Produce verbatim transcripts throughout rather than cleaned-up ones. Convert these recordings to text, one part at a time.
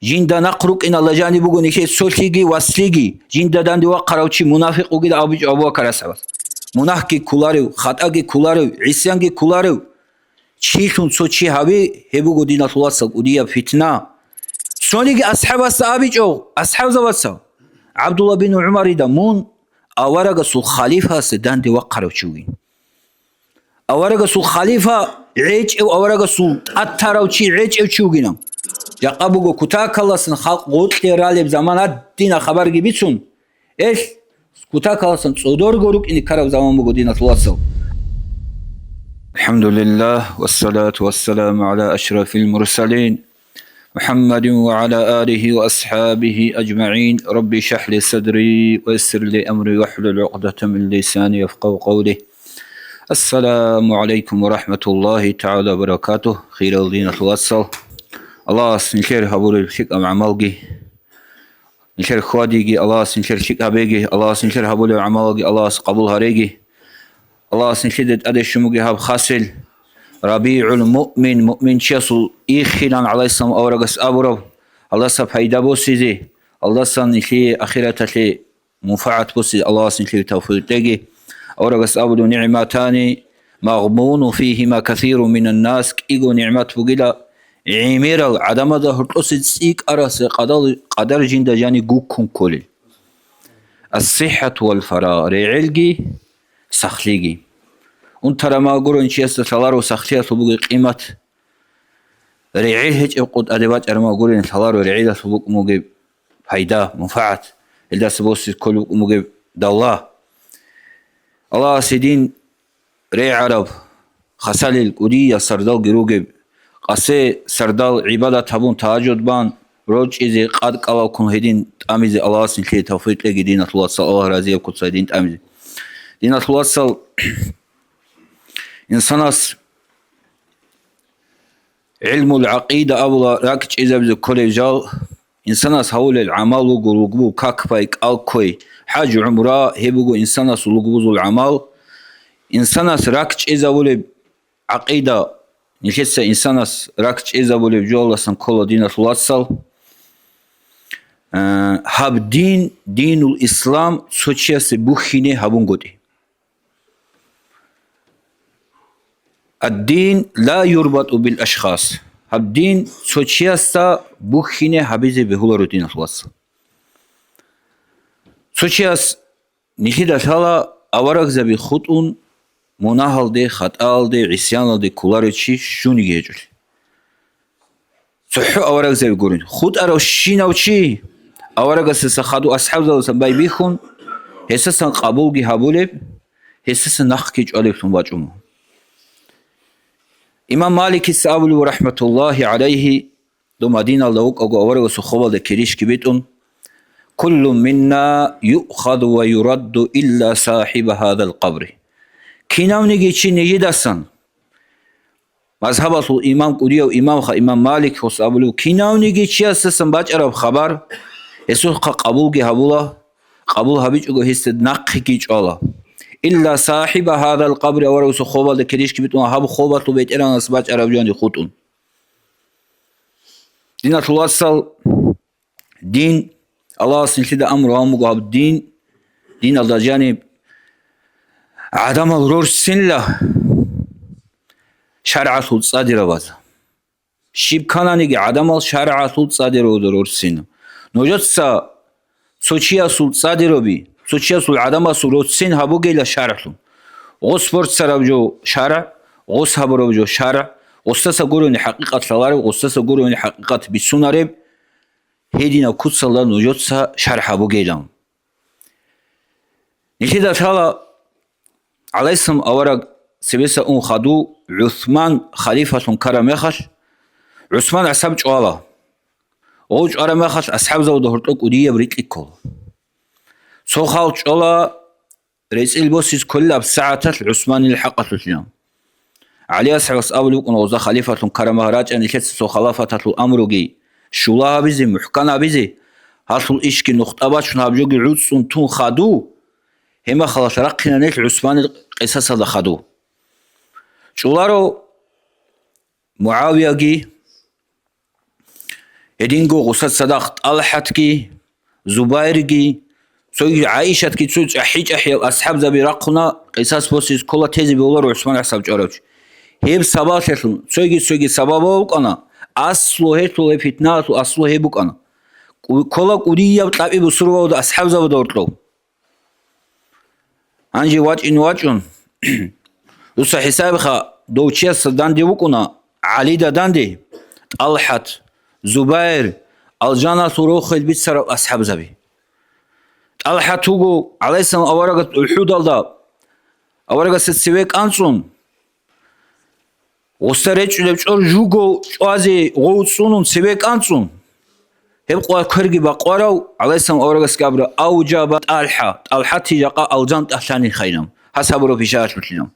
Жинда нахъ рукӀиналда жаниб буго нилъее цолъиги васлъиги, жинда данде вахъарав чи мунафикъ вугилан абичӀо Абу Бакар асхӀабас. Мунагьги кколарев, хатӀаги кколарев, гӀисянги кколарев чилъун цо чи гьави, гьеб буго, диналъул вацал, кӀудияб фитна. Цониги асхӀабасда абичӀо, асхӀабзабаца, ГӀабдулла бин ГӀумарида: «Мун аварагасул халифасе данде вахъарав чи вугин». Аварагасул халифа гӀечӀев, аварагасул тӀад тарав чи гӀечӀев чи вугинав. Жакъа буго кутакаласан халкъ гъоркье ралеб заман гьадинаб хабарги бицун, эл кутакаласан цӀодорго рукӀине ккараб заман буго, диналъул вацал. الحمد لله والصلاة والسلام على أشرف المرسلين محمد وعلى آله وأصحابه أجمعين. رب اشرح لي صدري ويسر لي أمري واحلل عقدة من لساني يفقهوا قولي. السلام عليكم ورحمة الله تعالى وبركاته. Хириял диналъул вацал, Аллагьас нилъер гьабураб лъикӀаб гӀамалги, нилъер хьвадиги, Аллагьас нилъер лъикӀ гьабеги, Аллагьас нилъер гьабулеб гӀамалги Аллагьас къабул гьареги. Аллагьас нилъеда тӀаде щун бугеб гьаб хасел, РабигӀул Муъмин, муъминчиясул ихилан гӀалайгьиссалам аварагас абураб, гьалдаса пайда босизе, гьалдасан нилъее ахираталъе мунфагӀат босизе Аллагьас нилъее тавфикъ кьеги. Аварагас абулеб: «نعمتان مغبون فيهما كثير من الناس», кӀиго нигӀмат бугила, гӀемерал гӀадамазда гьоркьосе цӀикӀкӀарасе къадал-, къадар жинда жаниб гуккун кколел. «الصحة والفراغ», регӀелги сахлъиги. Унтараб мехалъ гурони чиясда лъаларо сахлъиялъул бугеб къимат. РегӀел гьечӀеб къо тӀаде бачӀараб мехалъ гурони лъаларо регӀелалъул букӀун бугеб пайда, мунфагӀат, гьелдаса босизе кколеб букӀун бугеб давла. Аллагьасе дин регӀараб, хасалел кӀудиял сардалги ругеб, къасе сардал гӀибадат гьабун, тагьажуд бан, рорчӀизе, къад-кӀалалккун гьедин тӀамизе Аллагьас нилъее тавфикъ кьеги, диналъул вацал, Аллагь разияб куцай дин тӀамизе. Диналъул вацал, инсанас гӀилмул гӀакъида абула ракӀчӀезабизе кколеб жал, инсанас гьавулел гӀамал вуго лугбу, как-пай, кӀал кквей, хӀаж-гӀумра, гьеб буго инсанасул лугбузул гӀамал. Инсанас ракӀчӀезабулеб гӀакъида, нилъеца инсанас ракӀчӀезабулеб жоялдасан ккола, диналъул вацал. Э, гьаб дин, динул ислам, цо чиясе бухьине гьабунгутӀи. الدين لا يربط بالأشخاص. Гьаб дин цо чиясда бухьине гьабизе бегьуларо, диналъул вацал. Цо чияс нилъеда лъала аварагзаби хутӀун, мунагьалде, хатӀаалде, гӀисяналде кколарев чи щуниги гьечӀолъи. ЦохӀо аварагзаби гурин. ХутӀаравщинав чи аварагасдаса хадув, асхӀабзабазасан байбихьун, гьесасан къабулги гьабулеб, гьесасан нахъги чӀвалеблъун бачӀун. Имам Маликица абулеб, рахӀматуллагьи гӀалайгьи, дов Мадиналда вукӀаго аварагасул хобалда киришги битӀун: «كل منا يؤخذ ويرد إلا صاحب هذا القبر». Кинавниги чи нижидасан, мазгьабалъул имам, кӀудияв имамха имам Малик гьес абулев, кинавниги чиясдасан бачӀараб хабар, гьесухъа къабулги гьабула, къабул гьабичӀого гьесда нахъеги чӀвала. «إلا صاحب هذا القبر», аварагасул хобалда киришги битӀун, гьаб хобалъул бетӀергьанас бачӀараб жони хутӀун. Диналъул вацал, дин, Аллагьас нилъеда амру гьабун буго гьаб дин, диналда жаниб гӀадамал рорсинла шаргӀалъул цӀадирабаз. Щиб ккананиги гӀадамал шаргӀалъул цӀадирабазда рорсин. Нужеца цо чиясул цӀадираби, цо чиясул гӀадамасул рорсин гьабугейила шаргӀлъун. Гъос борцараб жо шаргӀ, гъос гьабураб жо шаргӀ, гъосдаса гурони хӀакъикъат лъалареб, гъосдаса гурони хӀакъикъат бицунареб, гьединаб куцалда нужеца шаргӀ гьабугейилан. Нилъеда лъала, гӀалайгьиссалам авараг цебеса ун хадув ГӀусман халифалъун ккараб мехалъ, ГӀусман гӀасаб чӀвала. Гъов чӀвараб мехалъ асхӀабзавуда гьоркьоб кӀудияб рикьи ккола. Цо хал чӀвала, рецӀил босизе кколилаб сагӀаталъ ГӀусманил хӀакъалъулъилан. ГӀали асхӀабас абулеб букӀун, гъоза халифалъун ккараб мехалъ рачӀа нилъеца цо халафаталъул амруги щула гьабизе, мухӀкан гьабизе, гьалъул ишги нухда бачун гьаб жоги гӀуцӀцӀун тун хадув, гьеб мехалъ рахъина нилъ ГӀусманил къисасалда хадув. ЧӀоларо МугӀавияги, Гьединго гъусда цадахъ ТӀалхӀатги, Зубайрги, цоги ГӀайшатги, цо чӀахӀи-чӀахӀиял асхӀабзаби рахъуна, къисас босизе ккола тезе бегьуларо ГӀусман асхӀаб чӀварав чи. Гьеб сабаблъун, цоги-цоги сабабал букӀана, аслу гьелъул, гьеб фитнаялъул аслу гьеб букӀана. КӀу-, ккола кӀудияб кьабиги бусурбабазда асхӀабзабазда гьоркьов. Гьанже вачӀин вачӀун, дуца хӀисабиха, дов чиясда данде вукӀуна, ГӀалида данде, ТӀалхӀат, Зубайр, алжаналъул рохел бицарал асхӀабзаби. ТӀалхӀат вуго, гӀалайгьиссалам, аварагас УхӀудалда, аварагасда цеве кӀанцӀун, гъусда речӀчӀулеб чӀор жуго чӀвазе гъов цӀунун цеве кӀанцӀун, гьеб къвар кверги бакъварав, гӀалайгьиссалам, аварагасги абура: «Авжаба ТӀалхӀа, ТӀалхӀат жакъа алжан тӀалъани хайилан, гьас гьабураб пишаялъулъилан.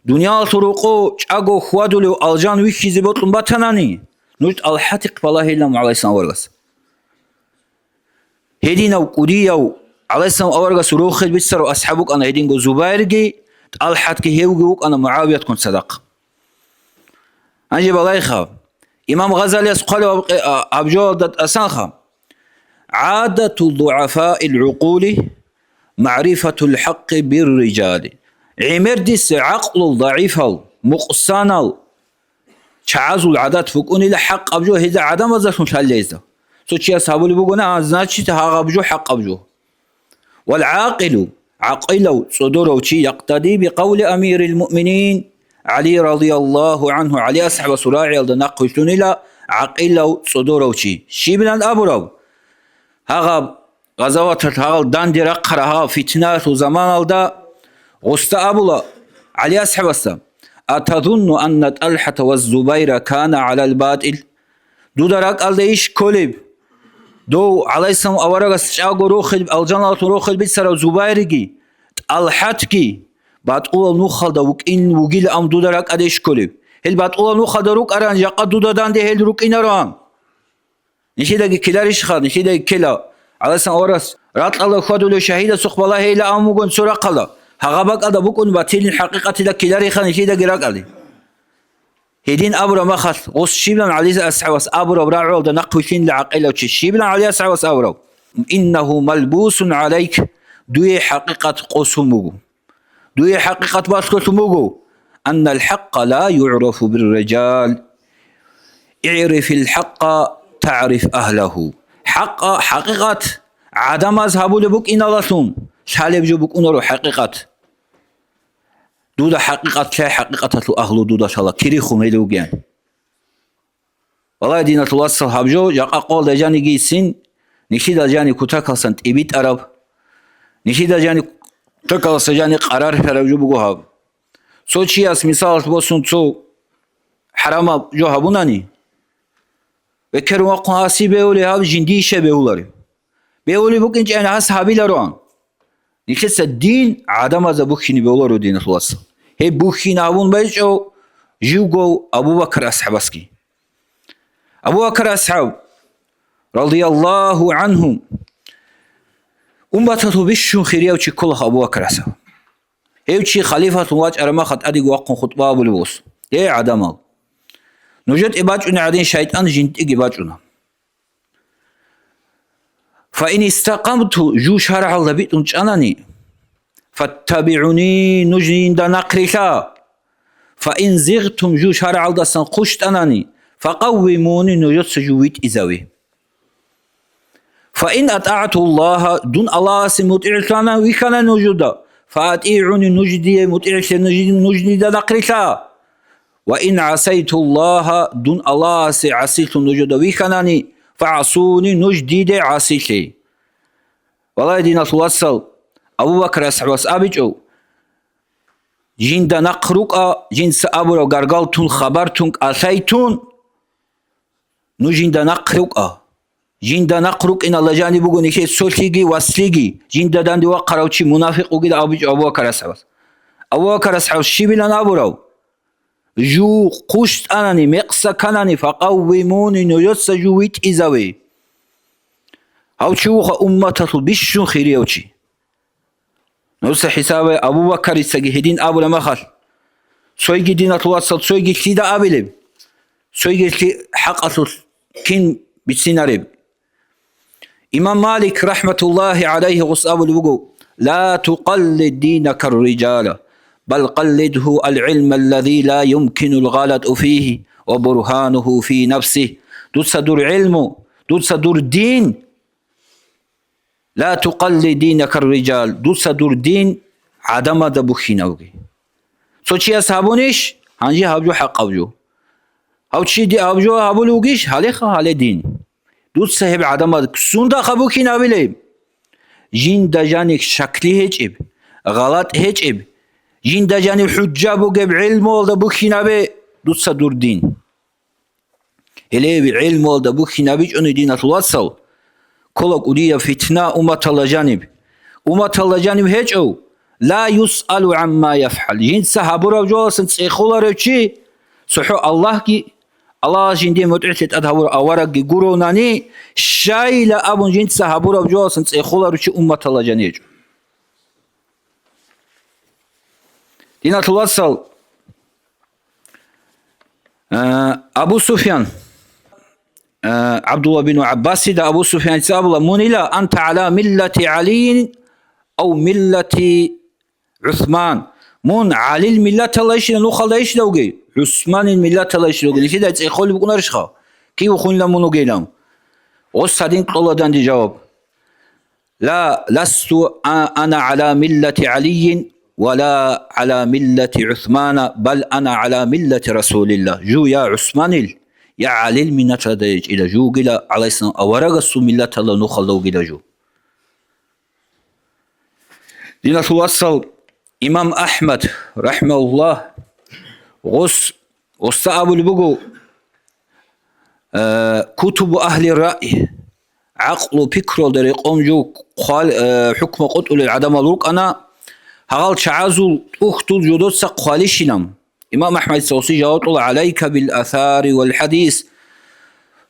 Дуниялалъул рокъов чӀаго хьвадулев алжан вихьизе бокьун батанани, нуж ТӀалхӀатихъ балагьейилан», гӀалайгьиссалам, аварагас. Гьединав кӀудияв, гӀалайгьиссалам, аварагасул рохел бицарав асхӀаб вукӀана гьединго Зубайрги, ТӀалхӀатги, гьевги вукӀана МугӀавиятккун цадахъ. Гьанже балайха, имам Гъазалияс хъвалев гьаб къе-, а, гьаб жоялда тӀасанха: «ГӀадату дугӀафаил гӀукъули магӀрифатул хӀакъи биррижали». ГӀемердаса гӀакълу дагӀифал, мукъсанал чагӀазул гӀадат букӀунила хӀакъаб жо гьезда гӀадамаздалъун лъалейзда. Цо чияс гьабулеб бугони, а, значит, гьагъаб жо хӀакъаб жо. «Вал гӀакъилу», гӀакъилав, цӀодорав чи, «якътади бикъавли амирил муъминин ГӀали радияллагьу гӀангьу», ГӀали асхӀабасул рагӀиялда нахъвилълъунила гӀакъилав, цӀодорав чи. Щибилан абурав? Гьагъаб гъазаваталъ гьагъал данде рахъарал гьагъал фитнаялъул заманалда гъусда абула ГӀали асхӀабасда: «Атазунну анна ТӀалхӀата ва Зубайра кана гӀалал батӀил?» Дуда ракӀалда иш кколеб? Дов, гӀалайгьиссалам, аварагас чӀаго рохел, алжаналъул рохел бицарав Зубайрги, ТӀалхӀатги батӀулал нухалда вукӀин вугилаан дуда ракӀалда иш кколеб? Гьел батӀулал нухалда рукӀаран, жакъа дуда данде гьел рукӀинароан. Нилъедаги ккеларищха? Нилъедаги ккела. ГӀалайгьиссалам аварагас ракьалда хьвадулев шагьидасухъ балагьейилаан вугони цо рахъалда, гьагъаб бакӀалда букӀун батилин хӀакъикъатида ккелариха нилъедаги ракӀалде. Гьедин абураб мехалъ, гъос щибилан ГӀали асхӀабас абураб рагӀуялда нахъвилълъинила гӀакъилав чи, щибилан ГӀали асхӀабас абураб: «Иннагьу малбусун гӀалайк», дуе хӀакъикъат къосун буго. Дуе хӀакъикъат балъголъун буго: «Аннал хӀакъа ла югӀрафу биррижал, игӀрифил хӀакъа тагӀриф агьлагьу». ХӀакъа, хӀакъикъат гӀадамаз гьабулеб букӀиналдалъун лъалеб жо букӀунаро хӀакъикъат. Дуда хӀакъикъат лъай, хӀакъикъаталъул агьлу дуда лъала, кирихун гьел вугеян. Валлагь, диналъул вацал, гьаб жо жакъа къоялда жаниги исин, нилъидал жани кутакалсан тӀибитӀараб, нилъидал жани кутакалса жани къарар лъараб жо буго гьаб. Цо чияс, мисалалъ босун, цо хӀарамаб жо гьабунани, векерун вахъун гьаси бегьули гьаб жиндие щай бегьуларев? Бегьулеб букӀинчӀани гьас гьабилароан. Нилъеца дин гӀадамазда бухьине бегьуларо, диналъул вацал. Гьеб бухьине гьабун байчӀо живго Абу Бакр асхӀабасги. Абу Бакр асхӀаб, радияллагьу гӀангьу, умматалъул бищун хирияв чи ккола Абу Бакр асхӀаб. Гьев чи халифалъун вачӀараб мехалъ тӀадеги вахъун хутӀба гьабулеб босун: «Гьей, гӀадамал! Нужеде бачӀунеб гӀадин, шайтӀан жиндиеги бачӀуна. Фаин истакъамту, жу шаргӀалда битӀун чӀанани, фаттабигӀуни, нуж жинда нахърилъа. Фаин зигътум, жу шаргӀалдасан хъущтӀанани, факъаввимуни, нужеца жу витӀизаве. Фаин атӀагӀту Аллагьа, дун Аллагьасе мутӀигӀлъана вихьана нужеда, фаатӀигӀуни, нуж дие мутӀигӀлъе, нуж, нуж дида нахърилъа. Ва ин гӀасайту Аллагьа, дун Аллагьасе гӀасилъун нужеда вихьанани, фагӀасуни, нуж диде гӀасилъе». Валлагь, диналъул вацал, Абу Бакр асхӀабас абичӀо: «Жинда нахъ рукӀа, жинца абураб гаргал тун, хабар тун, кӀалъай тун, нуж жинда нахъ рукӀа. Жинда нахъ рукӀиналда жаниб буго нилъее цолъиги васлъиги, жинда данде вахъарав чи мунафикъ вугилан», абичӀо Абу Бакр асхӀабас. Абу Бакр асхӀабас щибилан абурав? Жу хъущтӀанани, мекъса кканани, факъаввимуни, нужеца жу витӀизаве. Гьав чи вуха умматалъул бищун хирияв чи. Нужеца хӀисабе, Абу Бакарицаги гьедин абула махалъ, цойги, диналъул вацал, цойги лъида абилеб? Цойги лъи-, хӀакъалъулъ кин бицинареб. Имам Малик, рахматуллахи гӀалайгьи, гъос абулеб буго: «Ла тукъаллид динака рриджала, бал къаллидгьу ал-гӀилмаллази ла юмкинул гъалатӀу фигьи ва бургьанугьу фи нафсигь». Дуца дур гӀилму, дуца дур дин, «Ла тукъаллид динака рриджал», дуца дур дин гӀадамазда бухьинавги. Цо чияс гьабунищ, гьанже гьаб жо хӀакъаб жо. Гьав чи ди-, гьаб жо гьабулев вугищ, гьалеха гьале дин. Дуца гьеб гӀадамаз сунда хъа бухьинабилеб? Жинда жаниб шакли гьечӀеб, гъалатӀ гьечӀеб, жинда жаниб хӀужжа бугеб гӀилмуялда бухьинабе дуца дур дин. Гьеле гьеб гӀилмуялда бухьинабичӀони, диналъул вацал, ккола кӀудияб фитна умматалда жаниб. Умматалда жаниб гьечӀев, ла юсъалу гӀамма яфгӀал, жинца гьабураб жоялдасан цӀехоларев чи, цохӀо Аллагьги, Аллагьас жиндие мутӀигӀлъи тӀад гьабурав аварагги гуронани, щайила абун жинца гьабураб жоялдасан цӀехоларев чи умматалда жаниб гьечӀо. Диналъул вацал, А, Абу Суфьян, а, ГӀабдулла бин ГӀаббасида Абу Суфьяница абула: «Мун ила анта гӀала миллати ГӀалийин ав миллати ГӀусман?» Мун ГӀалил миллаталайищила нухалдайищилавги, ГӀусманил миллаталайищилавги, нилъеда цӀехолеб букӀунарищха? Кив хунила мун вугилан? Гъос гьадин кьола данде жаваб. «Ла, ласту а-, ана гӀала миллати ГӀалийин ва ла гӀала миллати ГӀусмана, бал ана гӀала миллати Расулилла». Жу я ГӀусманил, я ГӀалил минаталда гьечӀила жугила, гӀалайгьиссалам аварагасул миллаталда нухалда вугила жу. Диналъул вацал, имам АхӀмад, рахӀимагьуллагь, гъос, гъосда абулеб буго, э, кутубу агьли раъй, гӀакълу пикруялда рекъон жо хъвал-, э, хӀукму къотӀулел гӀадамал рукӀана, гьагъал чагӀазул тӀухьдул жодоца хъвалищилан. Имам АхӀмадица гъосие жаваб кьола: «ГӀалайка бил асари вал хӀадис».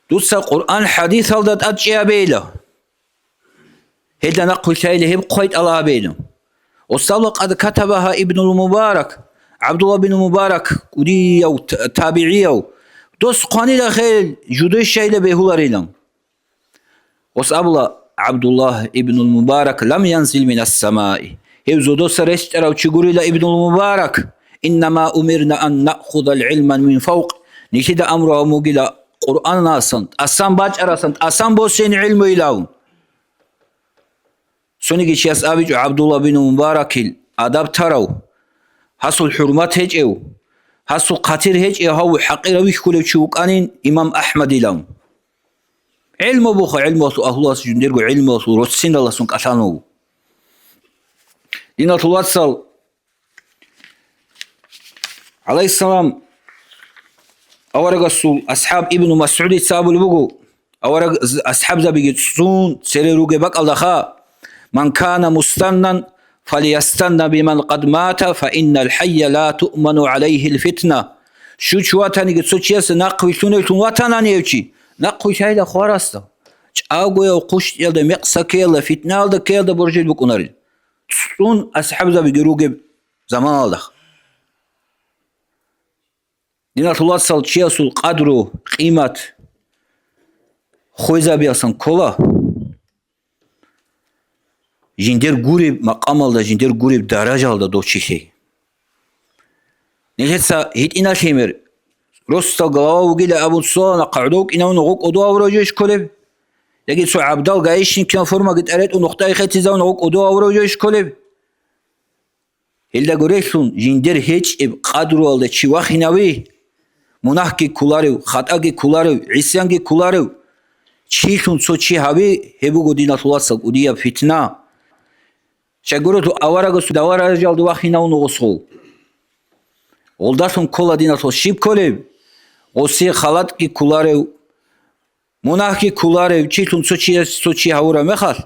Дуца Къуръан хӀадисалда тӀадчӀей гьабейила. Гьелда нахъвилълъайила гьеб хъвай тӀалабилан. Ва савла къад катабагьа Ибнул Мубарак, ГӀабдулла бин Мубарак, кӀудияв т-, табигӀияв, дос хъванила хел, жудой щайила бегьуларилан. Ва абула ГӀабдулла ибнул Мубарак: «Лам янзил минас самаи». Гьев зодоса рещтӀарав чи гурила Ибнул Мубарак. «Иннама умирна ан наъхузал гӀилма мин фавкъ». Нилъеда амру гьабун бугила Къуръанасан, тӀасан бачӀарасан, тӀасан босейин гӀилму илавун. Цониги чияс абичӀо ГӀабдулла бин Мубаракил адаб тарав, гьасул хӀурмат гьечӀев, гьасул хъатир гьечӀев, гьав хӀакъирав вихьулев чи вукӀанин имам АхӀмадилан. ГӀилму буха, гӀилмуялъул агьлуялъ жиндирго гӀилмуялъул росиналдасан кӀалъан вуго. Диналъул вацал, гӀалайгьиссалам, аварагасул асхӀаб Ибну МасгӀудица абулеб буго, авараг-, асхӀабзабиги цӀун цере ругеб бакӀалдаха: «Ман кана мустаннан, фалиястанна биман къад мата, фа иннал хӀайя ла туъману гӀалайгьил фитна». Щуч ватаниги цо чиясе нахъвилълъуневлъун ватанани гьев чи, нахъвилълъайила хварасда, чӀагояв хъущтӀиялда, мекъса ккеялда, фитнаялда ккеялда боржил букӀунарел. ЦӀун асхӀабзабиги ругеб заманалда. Диналъул вацал, чиясул къадру, къимат хвезабиялсан ккола, жиндир гуреб макъамалда, жиндир гуреб даражалда дов чи лъей. Нилъеца гьитӀиналъе мер, росдал глава вугила абун цола, нахъа гӀодов кӀинавун гъо кӀодо авурав жо иш кколеб? Яги цо гӀабдал гаишникилан формаги тӀаретӀун нухда хетизавун гъо кӀодо авурав жо иш кколеб? Гьелда гурелъул, жиндир гьечӀеб къадруялда чи вахинави, мунагьги кколарев, хатӀаги кколарев, гӀисянги кколарев, чилъун цо чи гьави, гьеб буго, диналъул вацал, кӀудияб фитна. Щайгурелъул аварагасул даваражалда вахинавун гъосгъов. Гъолдалъун ккола, диналъул, щиб кколеб? Гъосие халатӀги кколарев, мунагьги кколарев чилъун цо чияс цо чи гьавураб мехалъ,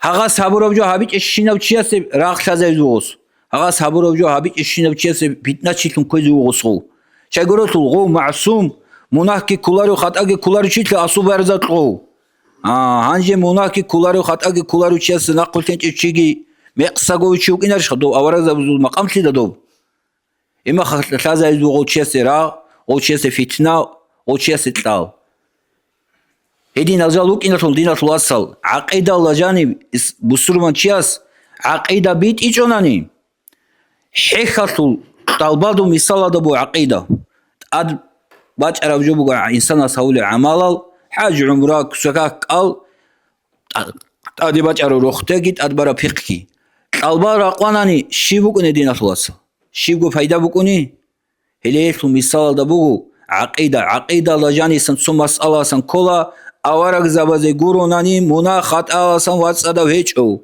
гьагъас гьабураб жо гьабичӀебщинав чиясе рагъ лъазабизе вугъос, гьагъас гьабураб жо гьабичӀебщинав чиясе питна чилъун кквезе вугъосгъов. Щайгурелъул гъов магӀсум, мунагьги кколарев, хатӀаги кколарев чилъа асуб барзакьгъов. А, гьанже мунагьги кколарев, хатӀаги кколарев чиясе нахъвилълъинчӀев чиги мекъсаговичи вукӀинарищха дов аварагзабазул макъамлъида доб? Имахъ лъазаиз вугъав чиясе рагъ, гъов чиясе фитна, гъов чиясе кьал. Гьединал жал вукӀиналъул, диналъул вацал, гӀакъидалда жаниб ис-, бусурманчияс гӀакъида битӀичӀонани, хӀехьалъул кьалбадул мисалалда буго гӀакъида. ТӀад бачӀараб жо буго инсанас гьавулеб гӀамалал, хӀаж, гӀумра, кусакак кӀал, тӀа-, тӀаде бачӀараб рохтеги, тӀад бараб пихъги. Кьалбал ракъванани щиб букӀуни, диналъул вацал? Щибго пайда букӀуни? Гьеле гьелъул мисалалда буго гӀакъида. ГӀакъидалда жанисан цо масъаласан ккола, аварагзабазе гуронани, мунагь хатӀаласан вацӀцӀадав гьечӀо,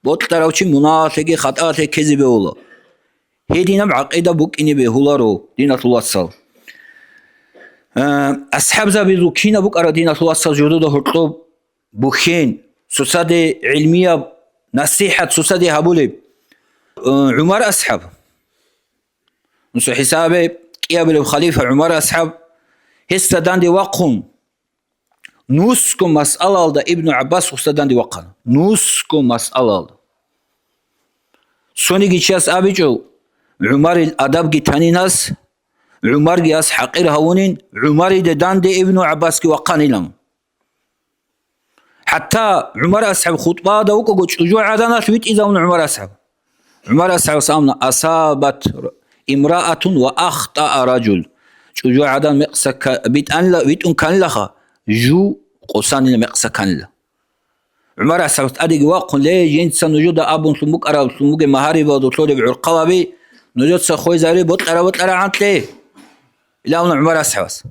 бокьарав чи мунагьалъеги хатӀалъе ккезе бегьула. Гьединаб гӀакъида букӀине бегьуларо, диналъул вацал. Э, асхӀабзабазул кинаб букӀара, диналъул вацал, журуда гьоркьоб бухьен, цоцаде гӀилмияб насихӀат цоцаде гьабулеб? Э, ГӀумар асхӀаб. Нусу хӀисабе кӀиабилеб халифа ГӀумар асхӀаб, гьесда данде вахъун, нусго масъалаялда Ибну ГӀаббас гъусда данде вахъана. Нусго масъалаялда. Цониги чияс абичӀо, ГӀумарил адабги танинас, ГӀумарги ас хӀакъир гьавунин, ГӀумариде данде Ибну ГӀаббасги вахъанилан. ХӀатта ГӀумар асхӀаб хутӀбаялда вукӀаго чӀужугӀаданалъ витӀизавун ГӀумар асхӀаб. ГӀумар асхӀабас абуна: «Асабат имраатун ва ахтаа ражул». ЧӀужугӀадан мекъса ка-, битӀанила-, витӀун канилаха, жу къосанила мекъса канила. ГӀумар асхӀабас тӀадеги вахъун: «Ле, жинца нужеда абунлъун букӀараблъун бугеб магьарибалда лъолеб гӀурхъалаби, нужеца хвезари бокьара-бокьара гӀанкье», — илавна ГӀумар асхӀабас.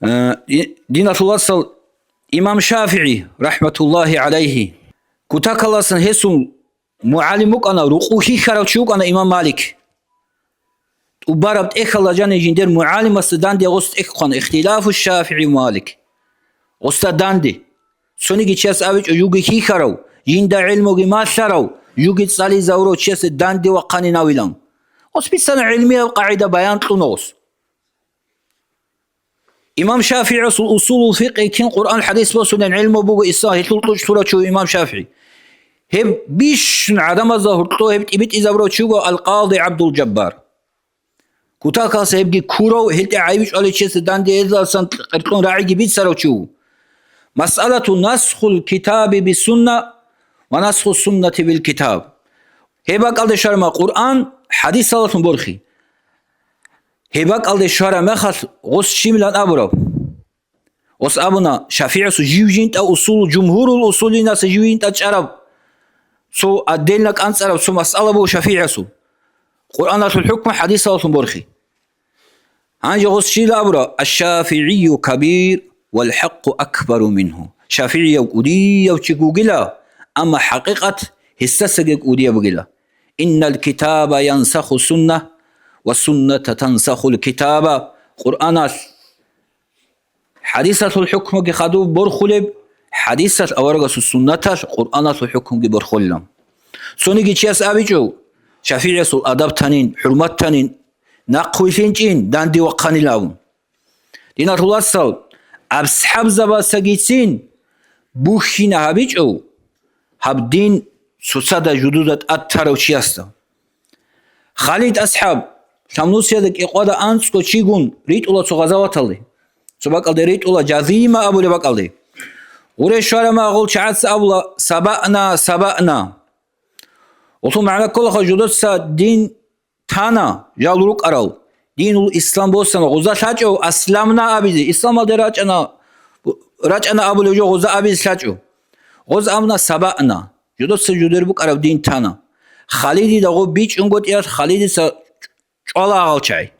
Э, и-, диналъул вацал, имам ШафигӀи, рахӀматуллагьи гӀалайгьи, кутакаласан гьесул мугӀалим вукӀана, рукъу хьихьарав чи вукӀана имам Малик. ТӀубараб тӀехьалда жанив жиндир мугӀалимасда данде гъос тӀехь хъвана, ихтилафу ШафигӀи ва Малик. Гъосда данде. Цониги чияс абичӀо, жуги хьихьарав, жинда гӀелмуги малъарав, жуги цӀализавурав чиясда данде вахъанинавилан. Гъос бицана гӀилмияб къагӀида баян кьуна гъос. Имам ШафигӀасул усулул фикъгьи кин, Къуръан-хӀадис босунин гӀилму буго ислам, гьелъул кьучӀ лъурав чи вуго имам ШафигӀи. Гьеб бищун гӀадамазда гьоркьо гьеб тӀибитӀизабурав чи вуго ал-Къади ГӀабдул-Жаббар. Кутакалъ гьебги ккурав, гьелде гӀайиб чӀвалев чиясда данде гьезуласан къеркьун рагӀиги бицарав чи вуго. Масъалату насхул китаби бис-сунна ва насху суннати бил китаб. Гьеб бакӀалде щвараб мехалъ Къуръан хӀадисалдалъун борхи. Гьеб бакӀалде щвараб мехалъ гъос щибилан абураб? Гъос абуна, ШафигӀасул жив жинтӀа усул, жумгьурул усулинаса жив жинтӀа чӀараб, цо отдельно кӀанцӀараб цо масъала буго ШафигӀасул. Къуръаналъул хӀукму хӀадисалдалъун борхи. Гьанже гъос щибила абура: «Аш-ШафигӀию кабир вал хӀакъу акбару мингьу». ШафигӀияв кӀудияв чи вугила, амма хӀакъикъат гьесдасаги кӀудияб бугила. «Иннал китаба янсаху сунна, ва сунната тансахул китаба». Къуръаналъ хӀадисалъул хӀукмуги хадуб борхулеб, хӀадисалъ аварагасул суннаталъ Къуръаналъул хӀукмуги борхулилан. Цониги чияс абичӀо, ШафигӀиясул адаб танин, хӀурмат танин, нахъвилълъинчӀин, данде вахъанилан абун. Диналъул вацал, асхӀабзабасагицин бухьина гьабичӀо гьаб дин цоцазда жудуда тӀад тарав чиясда. Халид асхӀаб, Шамнусиялда кӀикъвада анцӀго чигун ритӀула цо гъазаваталде. Цо бакӀалде ритӀула, Жазима абулеб бакӀалде. Гъуре щвараб мехалъ гъол чагӀаца абула: «Сабаъна, сабаъна». Гъолъул магӀна кколаха, жудоца дин тана, жал рукӀарал. Динул ислам босана, гъоза лъачӀо, асламна абизе, исламалде рачӀана, рачӀана абулев жо гъоза абизе лъачӀо. Гъоз абуна: «Сабаъна». Жудоца жудер букӀараб дин тана. Халидида гъоб бичӀчӀунгутӀиялъ Халидица чӀвала гьал чагӀи.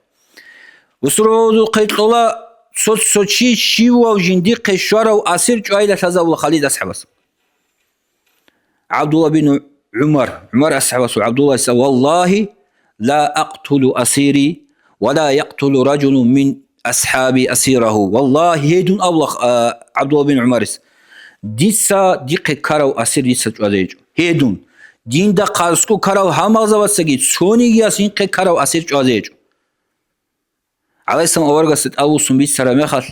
Бусурбабазухъе кьола цо-цо чи, щивав жиндихъе щварав асир чӀвайилан лъазабула Халид асхӀабас. ГӀабдулла бин ГӀумар, ГӀумар асхӀабасул ГӀабдуллайиса: «Валлагьи, ла акътулу асири, ва ла якътулу ражулун мин асхӀаби асирагьу». Валлагьи, гьедун абула, а, ГӀабдулла бин ГӀумарис, дица дихъе ккарав асир дица чӀвазе гьечӀо. Гьедун. Динда хъарцго ккарал гьалмагъзабацаги цонигияс гьинкъе ккарав асир чӀвазе гьечӀо. ГӀалайгьиссалам аварагасда тӀадвуссун бицараб мехалъ,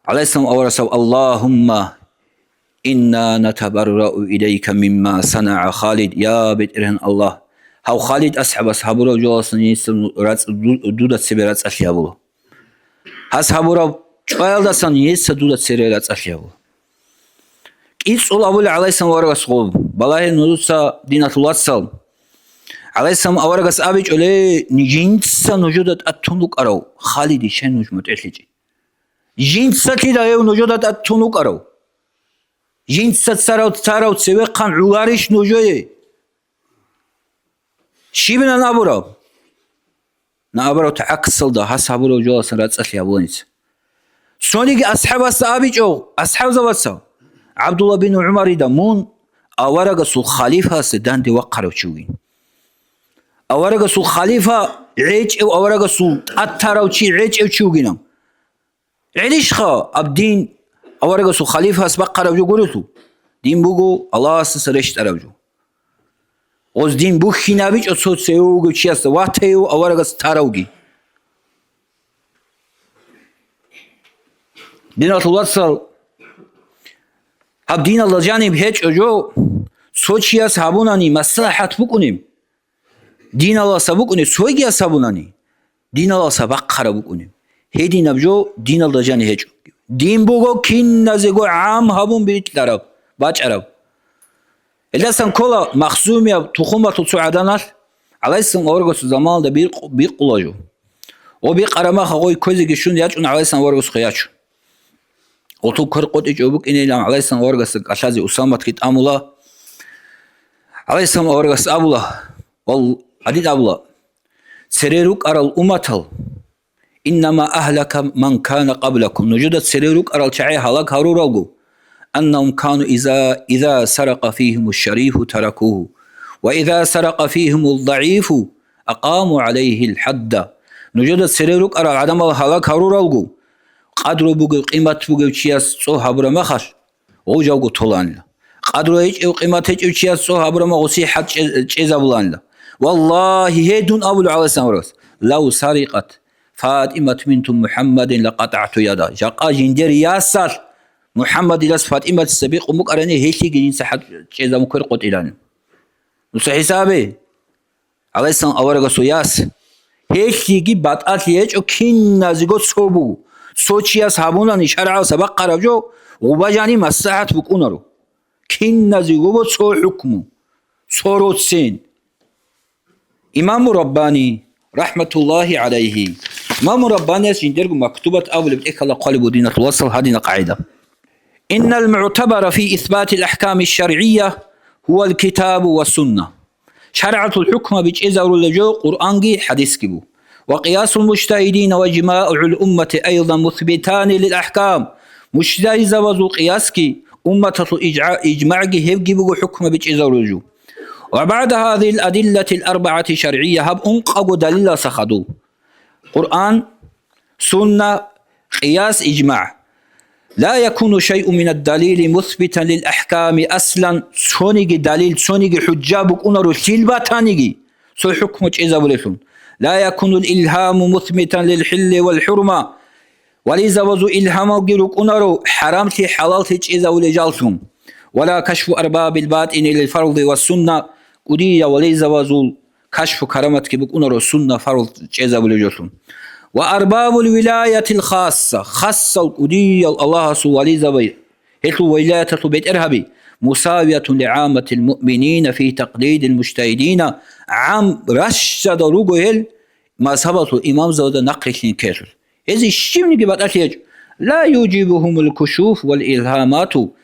гӀалайгьиссалам аварагас: «Аллагьумма инна натабаррау илайка мимма санагӀа Халид». Я БетӀергьан Аллагь, гьав Халид асхӀабас гьабурав жоялдасан гьесул рацӀ-, ду-, дуда цебе рацӀцӀалъи гьабула. Гьас гьабураб чӀваялдасан гьесда дуда цере рацӀцӀалъи гьабула. КӀицӀул абула гӀалайсан аварагас гъоб, балагье нужеца, диналъул вацал. ГӀалайсан аварагас абичӀо: «Ле, жинца нужеда тӀад тун вукӀарав Халиде щай нуж мутӀигӀлъичӀеб? Жинцалъидал гьев нужеда тӀад тун вукӀарав? Жинца царав, царав цевехъан гӀоларищ нужее?» Щибилан абураб? На абураб гӀаксалда гьас гьабураб жоялдасан рацӀцӀалъи гьабуланица. Цониги асхӀабасда абичӀо, асхӀабзабаца, ГӀабдулла бин ГӀумарида: «Мун аварагасул халифасде данде вахъарав чи вугин. Аварагасул халифа гӀечӀев, аварагасул тӀад тарав чи гӀечӀев чи вугинав». ГӀелищха аб дин аварагасул халифас бахъараб жо гурелъул? Дин буго Аллагьасдаса рещтӀараб жо. Гъоз дин бухьинабичӀо цо цеве вугев чиясда, ватайив аварагас таравги. Диналъул вацал, гьаб диналда жаниб гьечӀо жо, цо чияс гьабунани маслахӀат букӀунеб. Диналаса букӀунеб, цойгияс гьабунани, диналаса бахъараб букӀунеб. Гьединаб жо диналда жани гьечӀо. Дин буго киназего гӀам гьабун бикьараб, бачӀараб. Гьелдасан ккола Махзумияб тухумалъул цо гӀаданалъ, гӀалайсан аварагасул заманалда бикъ-, бикъула жо. О, бикъараб мах гъой кквезеги щун ячӀун гӀалайсан аварагасухъе ячун. Гъуту квер къотӀичӀев букӀинилан гӀалайсан аварагасда кӀалъазе Усаматги тӀамула. ГӀалайсан аварагас абула, вал-, гьадин абула: «Цере рукӀарал умматал, иннама агьлака ман кана къаблакум, нужеда цере рукӀарал чагӀи гьалаг гьаруралго, аннахум кану иза, иза сарака фигьиму шарифу таракугьу, ва иза сарака фигьиму дагӀифу акъаму гӀалайгьил хӀадда». Нужеда цере рукӀарал гӀадамал гьалаг гьаруралго, къадру бугев, къимат бугев чияс цо гьабураб махалъ, гъов жавго толанила. Къадру гьечӀев, къимат гьечӀев чияс цо гьабураб мах гъосие хӀад чӀе-, чӀезабуланила. Валлагьи, гьедун абулев гӀалайсан аварагас: «Лав сарикъат ФатӀимат бинту МухӀаммадин лакъатагӀту яда». Жакъа жиндир ясалъ МухӀаммадилас ФатӀиматица бикъун букӀарани, гьелъиги жинца хӀад чӀезабун квер къотӀилан. Нуца хӀисабе. ГӀалайсан аварагасул яс. Гьелъиги батӀалъи гьечӀо, киназего цо буго. Цо чияс гьабунани шаргӀалъа бахъараб жо, гъубажани маслахӀат букӀунаро. Киназего цо хӀукму, цо роцин. Имаму Раббани, рахӀматуллагьи гӀалайгьи. Имаму Раббанияс жиндирго мактубат абулеб тӀехьалда хъвалеб буго, диналъул вацал, гьадина къагӀида: «Иннал мугӀтабара фи исбатил ахӀками шаргӀия гьувал китабу ва сунна». ШаргӀалъул хӀукмаби чӀезарулеб жо Къуръанги хӀадисги буго. «Ва къиясул мужтагьидина ва иджмагӀул уммати айзан мусбитани лил ахӀкам». Мужтагьидзабазул къиясги, умматалъул ижгӀа-, ижмагӀги гьебги буго хӀукмаби чӀезарулеб жо. «Ва багӀда гьазигьил адиллатил арбагӀати шаргӀия», гьаб ункъабго далилалъа хадуб: Къуръан, сунна, къияс, ижмагӀ. «Ла якуну шайъун минад далили мусбитан лил ахӀками аслан», цониги далил, цониги хӀужжа букӀунаро лъил батаниги, цо хӀукму чӀезабулелъул. «Ла якунул илгьаму мусбитан лил хӀилли вал хӀурма». Вализабазул илгьамалги рукӀунаро хӀарамлъи хӀалаллъи чӀезавулел жаллъун. «Ва ла кашфу арбабил батӀини лил фарди ва сунна», кӀудияв вализабазул кашфу караматги букӀунаро сунна фарз чӀезабулеб жолъун. «Ва арбабул вилаятил хасса», хасал кӀудиял Аллагьасул вализаби, гьелъул вилаяталъул бетӀергьаби, «мусавиятун ли гӀамматил муъминина фи такълидил мужтагьидина», гӀам ращадал руго гьел мазгьабалъул имамзабазда нахърилълъин ккелъул. Гьезие щибниги батӀалъи гьечӀо. «Ла южибухумул кушуф вал илгьамату».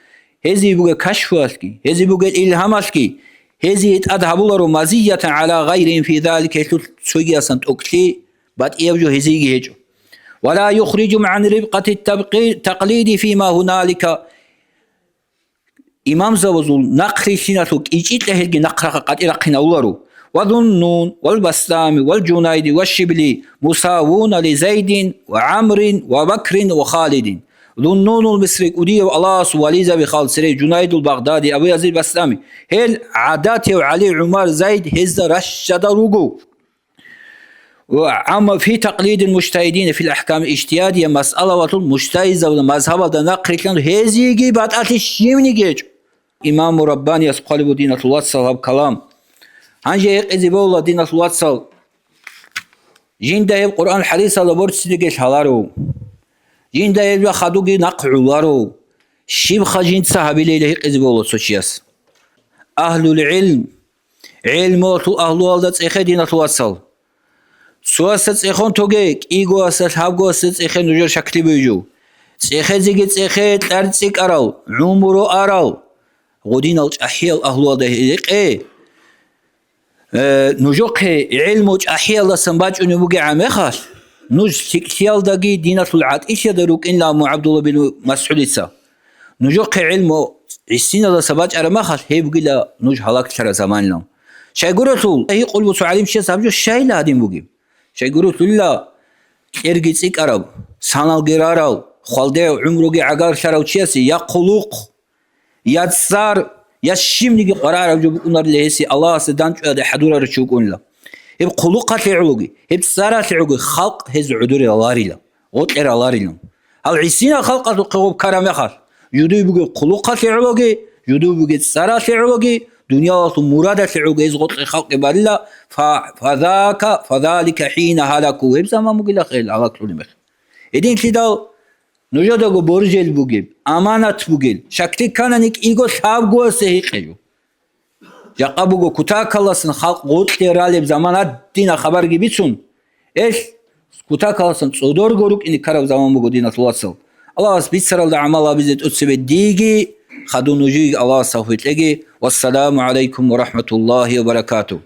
Гьезие бугел кашфуялъги, гьезие бугел илгьамалъги, гьезие тӀад гьабуларо мазиятан гӀала гъайрихим фи залик, гьелъул цогиясан тӀокӀлъи батӀияб жо гьезиеги гьечӀо. «Ва ла юхрижухум гӀан рибкъати такълиди фима гьуналика». Имамзабазул нахърилълъиналъул кӀичӀи кьегьелги нахърахъа къатӀирахъин авуларо. «Ва Зуннун, вал Баслами, вал Жунайди, ва Шибли мусавуна ли Зайдин, ва ГӀамрин, ва Бакрин, ва Халидин». Зуннунул Мисри кӀудияв Аллагьасул вализаби хал цере, Жунайдул Багъдади, Абу Язид Баслами. Гьел гӀадатив ГӀали, ГӀумар, Зайд гьезда ращадал руго. Ва амма фи такълидил мужтагьидин фил ахӀкам, ижтигьадия масъалавалъул мужтагьидзабазда мазгьабалда нахърилълъан гьезиеги батӀалъи щибниги гьечӀо. Имаму Раббанияс хъвалеб буго, диналъул вацал, гьаб калам. Гьанже гьекъезе бегьула, диналъул вацал, Жинда гьеб Къуръан хӀадисалда борцинеги лъаларо. Жинда гьеб хадуги нахъ гӀоларо. Щибха жинца гьабилейилан гьикъизе бегьула цо чияс. Агьлул гӀилм, гӀелмуялъул агьлуялда цӀехе, диналъул вацал. Цоясда цӀехон тоге, кӀигоясда, лъабгоясда цӀехе нужер шаклъи бугеб жо. ЦӀехезеги цӀехе, кьар цӀикӀкӀарал, гӀумру арал, гъодинал чӀахӀиял агьлуялда гьекъе. Э, нужехъе гӀелму чӀахӀиялдасан бачӀунеб бугебгӀан мехалъ, нуж лъикӀлъиялдаги диналъул гӀатӀилъиялда рукӀинилан абун ГӀабдулла бин МасгӀудица. Нужехъе гӀелму гӀисиналдаса бачӀараб мехалъ, гьеб бугила нуж гьалаклъараб заманилан. Щайгурелъул, гьикъулеб буго цо гӀалимчияс гьаб жо щайила гьадин бугеб? Щайгурелъулила кьерги цӀикӀкӀараб, саналги рарал, хвалде гӀумруги гӀагарлъарав чиясе я хъулухъ, я цӀар, я щибниги къваригӀараб жо букӀунарила гьесие Аллагьасда дандчӀваде хӀадурарав чи вукӀунила. Гьеб хъулухъалъе гӀологи, гьеб цӀаралъе гӀологи халкъ гьез гӀодоре раларила, гъоркье раларилан. Гьал гӀисинал халкъалъухъе гъоб ккараб мехалъ, жидее бугеб хъулухъалъе гӀологи, жидее бугеб цӀаралъе гӀологи, дуниялалъул мурадалъе гӀологи гьез гъоркье халкъ барила, фа-, фазака, фазалика хӀина гьалаку, гьеб заман бугила хел гьалаклъулеб мехалъ. Гьединлъидал нужедаго боржел бугеб, аманат бугел, шаклъи кканани кӀиго лъабгоясда гьикъе жо. Жакъа буго кутакалдасан халкъ гъоркье ралеб заман гьадинаб хабарги бицун, эл кутакалдасан цӀодорго рукӀине ккараб заман буго, диналъул вацал. Аллагьас бицаралда гӀамал гьабизе тӀоцебе диеги, хадув нужееги Аллагьас тавфикъ кьеги. Вассаламу гӀалайкум ва рахӀматуллагьи ва баракатугь.